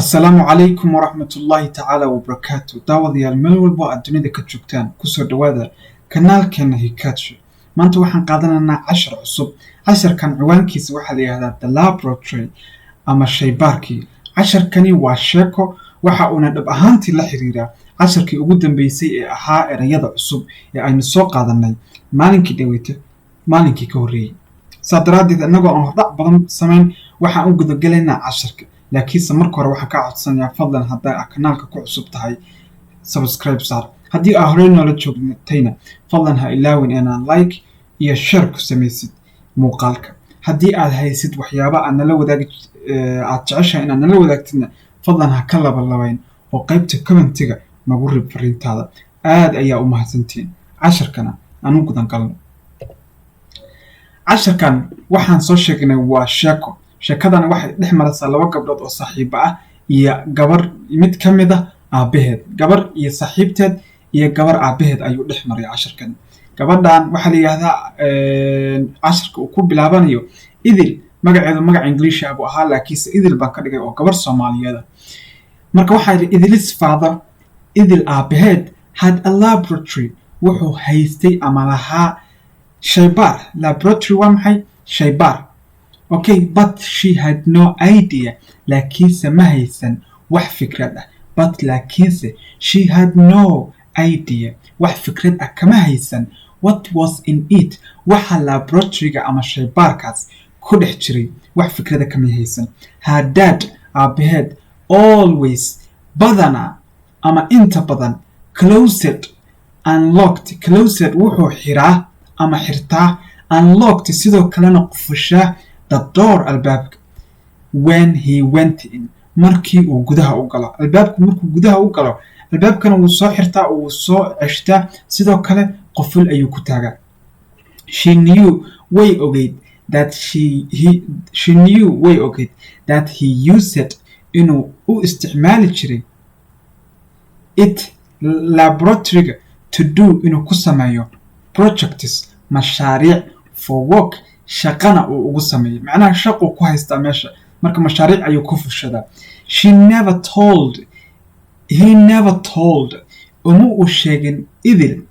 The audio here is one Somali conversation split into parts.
Asalaamu calaykum waraxmatullaahi tacaala wabarakaatu. Daawadayaal, meel walbo aad dunida ka joogtaan, kusoo dhowaada kanaalkeena Hikadsho. Maanta waxaan qaadanaynaa cashar cusub. Casharkan ciwaankiisa waxaa la yihahdaa "The Laboratory" ama shaybaarkii. Casharkani waa sheeko, waxa uuna dhab ahaantii la xiriiraa casharkii ugu dambeysay ee ahaa erayada cusub ee aynu soo qaadanay maalinkii dhaweyto, maalinkii ka horreeyey. Saa daraaddeed, innagoo aan hordhac badan samayn, waxaan u gudagelaynaa casharka. Laakiinse marka hore waxaan kaa codsanayaa, fadlan, haddaa aa kanaalka ku cusub tahay, subscribe saar. Haddii aa horey noola joogtayna, fadlan ha ilaawin inaan like iyo share ku samaysid muuqaalka. Haddii aad haysid waxyaaba aad nala wadaagi, aad jeceshahay inaad nala wadaagtidna, fadlan ha ka labalabayn oo qaybta commentiga nagu rib fariintaada. Aad ayaa u mahadsantihiin. Casharkana aan u gudan galno. Casharkan waxaan soo sheegnay waa sheeko. Sheekadan waxay dhex maraysaa laba gabdhood oo saaxiibo ah iyo gabar mid ka mid ah aabbaheed. Gabar iyo saaxiibteed iyo gabar aabbaheed ayuu dhex maray casharkan. Gabadhan waxaa la yidhahdaa, casharka uu ku bilaabanayo, Idil. Magaceedu magaca Ingiliisha ah buu ahaa, laakiinse Idil baan ka dhigay oo gabar Soomaaliyeed ah. Marka waxaa yidhi, Idil's father, Idil aabbaheed, had a laboratory, wuxuu haystay ama lahaa shaybaar. Laboratory waa maxay? Shaybaar. Okay, but she had no idea, laakiinse ma haysan wax fikrad ah. But, laakiinse, she had no idea, wax fikrad ah kama haysan, what was in it, waxa laboratoryga ama shaybaarkaas ku dhex jiray, wax fikrada kama haysan. Her dad, aabbaheed, always, badana ama inta badan, closed and locked. Closed, wuxuu xiraa ama xirtaa, and locked, sidoo kalena qufushaa, the door, albaabka, when he went in, markii uu gudaha u galo. Albaabku markuu gudaha u galo, albaabkana wuu soo xirtaa, wuu soo ceshtaa, sidoo kale qoful ayuu ku taagaa. She knew, way ogeyd, that she he she knew, way ogeyd, that he used, inuu u isticmaali jiray, it, laboratoryga, to do, inuu ku sameeyo, projects, mashaariic, for work, shaqana uu ugu sameeyo. Macnaha shaquu ku haystaa meesha, marka mashaariic ayuu ku fushadaa. She never told, he never told, uma uu sheegin Idil.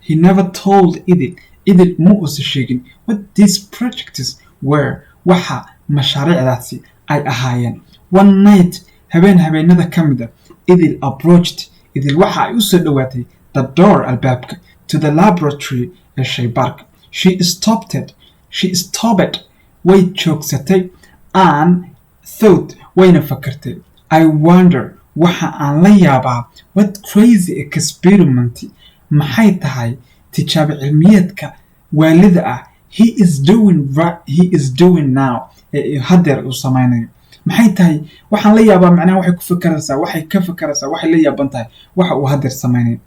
He never told Idil, Idil uma uusan sheegin, what these projects were, waxa mashaariicdaasi ay ahaayeen. One night, habeen habeenada ka mid a, Idil approached, Idil waxa ay u soo dhowaatay, the door, albaabka, to the laboratory, ee shaybaarka. She stopped it, she stopped, way joogsatay, and thought, wayna fakartay, "I wonder, waxa aan la yaabaa, what crazy experiment, maxay tahay tijaabo cilmiyeedka waalida ah, he is doing right, he is doing now, ee haddeer uu samaynayo, maxay tahay? Waxaan la yaabaa." Macnaha waxay ku fakaraysaa, waxay ka fakaraysaa, waxay la yaaban tahay waxa uu haddeer samaynayo.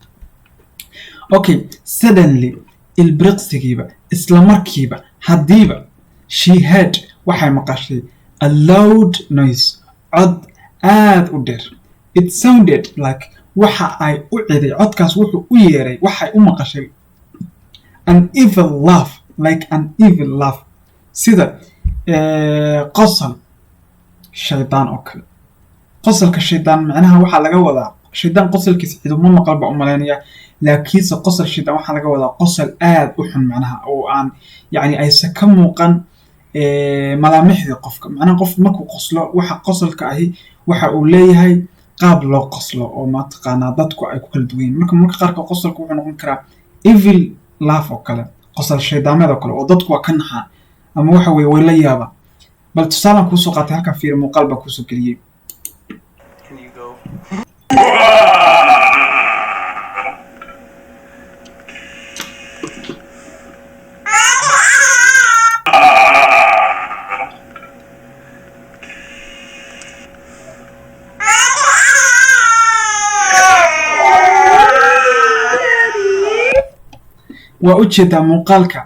Okay, suddenly, ilbiriqsigiiba, isla markiiba, haddiiba, she heard, waxay maqashay, a loud noise, cod aad u dheer. It sounded like, waxa ay u ciday codkaas, wuxuu u yeeray, waxay u maqashay, an evil laugh, like an evil laugh, sida qosol shaydaan oo kale. Qosolka shaydaan, macnaha waxaa laga wadaa, shaydaan qosolkiisa ciduma maqal baa u malaynaya, laakiinse qosol shaydaan waxaa laga wadaa qosol aad u xun, macnaha oo aan yacni aysan ka muuqan malaamixdii qofka. Macnaha qof markuu qoslo, waxa qosolka ahi waxa uu leeyahay qaab loo qoslo oo mataqaanaa dadku ay ku kala duwan yihin. Marka marka qaarka qosolka wuxuu noqon karaa evil laugh oo kale, qosol shaydaameed oo kale, oo dadku waa ka naxaa ama waxa weye way la yaabaan. Bal tusaalaan kuusoo qaatay halkan, fiiri, muuqaal baan kuusoo geliyey. Can you go? Waa ujeedaa muuqaalka.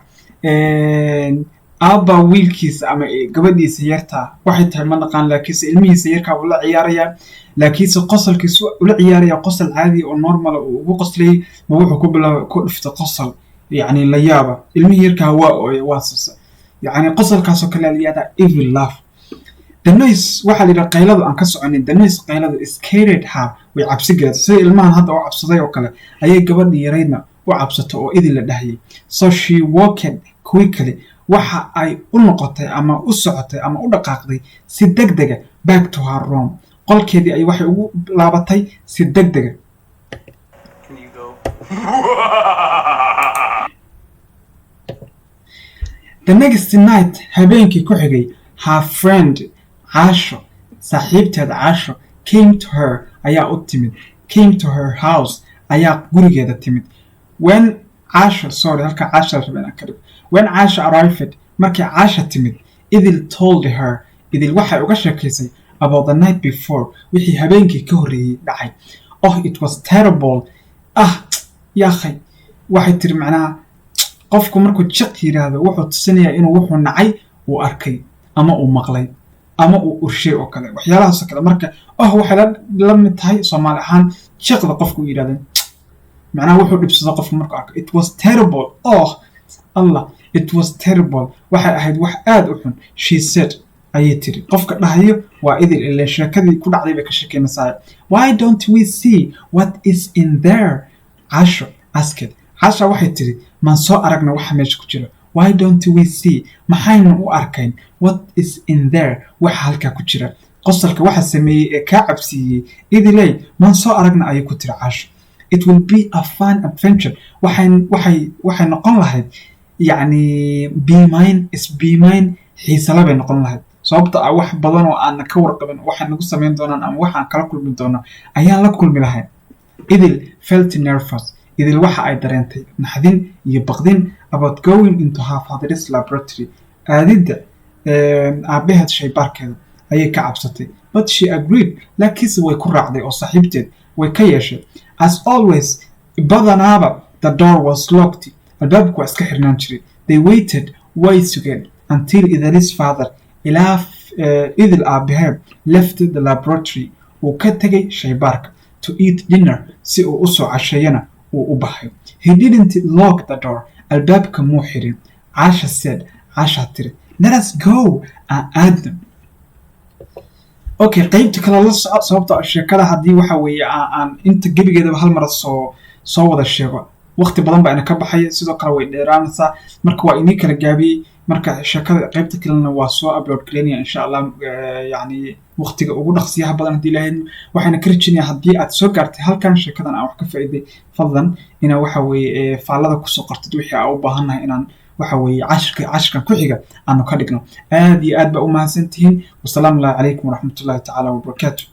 Aabbaa wiilkiisa ama gabadhiisa yartaa, waxay tahay ma naqaan, laakiinse ilmihiisa yarkaa uu la ciyaarayaa, laakiinse qosolkiisu ula ciyaaraya qosol caadi oo normal uu ugu qoslayay ma wuxuu ku bilaabay, ku dhiftay qosol yacni la yaaba. Ilmihii yarkaa waa ooya, waa sasa. Yacni qosolkaasoo kale la yihahdaa evil laugh. The noise, waxaa la yidhaha qayladu aan ka soconin. The noise, qayladu, scared her, way cabsi gelisay. Sida ilmahan hadda u cabsaday oo kale ayay gabadhii yaraydna u cabsato oo Idil la dhahayay. So she walked quickly, waxa ay u noqotay ama u socotay ama u dhaqaaqday si degdega, back to her room, qolkeedii ay waxay ugu laabatay si degdega. Can you go? The next night, habeenkii ku xigay, her friend Caasho, saaxiibteed Caasho, came to her, ayaa u timid, came to her house, ayaa gurigeeda timid. When Caasho, sorry, halka Caasha la raba inaan ka dhigo. When Caasho arrived, markii Caasha timid, Idil told her, Idil waxay uga sheekaysay, about the night before, wixii habeenkii ka horreeyey dhacay. "Oh, it was terrible." Ah, yaakhay, waxay tiri, macnaha qofku markuu jiq yidhaahdo wuxuu tusinayaa inuu wuxuu nacay uu arkay ama uu maqlay ama uu urshay oo kale, waxyaalahaasoo kale. Marka "oh" waxay la mid tahay Soomaali ahaan jiqda qofku uu yidhahdo, macnaha wuxuu dhibsado qofku markuu arko. "It was terrible." "Oh Allah, it was terrible." Waxay ahayd wax aad u xun, she said, ayay tiri. Qofka dhahayo waa Idil, ile sheekadii ku dhacday bay ka sheekeynaysaa. "Why don't we see what is in there?" Casho asked. Casha waxay tiri, maan soo aragna waxa meesha ku jira? "Why don't we see?" Maxaynu u arkayn? "What is in there?" Waxa halkaa ku jira. Qosolka waxa sameeyey ee kaa cabsiiyey, Idiley, maan soo aragna, ayay ku tiri Casho. "It will be a fun adventure." Waxay noqon lahayd, yacni, biimayn isbiimayn xiisala bay noqon lahayd, sababta ah wax badan oo aan ka warqabin waxay nagu samayn doonaan ama waxaan kala kulmi doono ayaan la kulmi lahayn. Idil felt nervous. Idil waxa ay dareentay naxdin iyo baqdin about going into her father's laboratory. Aadidda aabaheed shaybaarkeeda ayay ka cabsatay. But she agreed, laakiinse way ku raacday oo saaxiibteed way ka yeeshay. As always, badanaaba, the door was locked, albaabku waa iska xirnaan jiray. They waited, way sugeen, until Idil's father, ilaa Idil aabaheed, left the laboratory, uu ka tegay shaybaarka, to eat dinner, si uu usoo casheeyana uu u baxay. He didn't lock the door, albaabka muu xirin. Caasha said, Caashaa tiri, "Let us go," aan aadno. Okay, qeybta kale la soco, sababta sheekada haddii waxa weeye aan inta gebigeedaba hal mar soo wada sheego, waqti badan baa ina ka baxaya, sidoo kale way dheeraanaysaa. Marka waa inii kala gaabiyey. Marka sheekada qeybta kalena waa soo upload gareynaya, insha Allah, yacni waqtiga ugu dhaqsiyaha badan haddii Ilaahay. Waxayna ka rajinaya haddii aad soo gaartay halkan, sheekadan aan wax ka faa'iiday, fadlan inaa waxa weeye faallada kusoo qortid wixii aan u baahannahay inaan waxa weeye cashirkan ku xiga aanu ka dhigno. Aad iyo aad baa u mahadsantihiin. Wasalaamu calaykum waraxmatullahi tacaala wabarakaatu.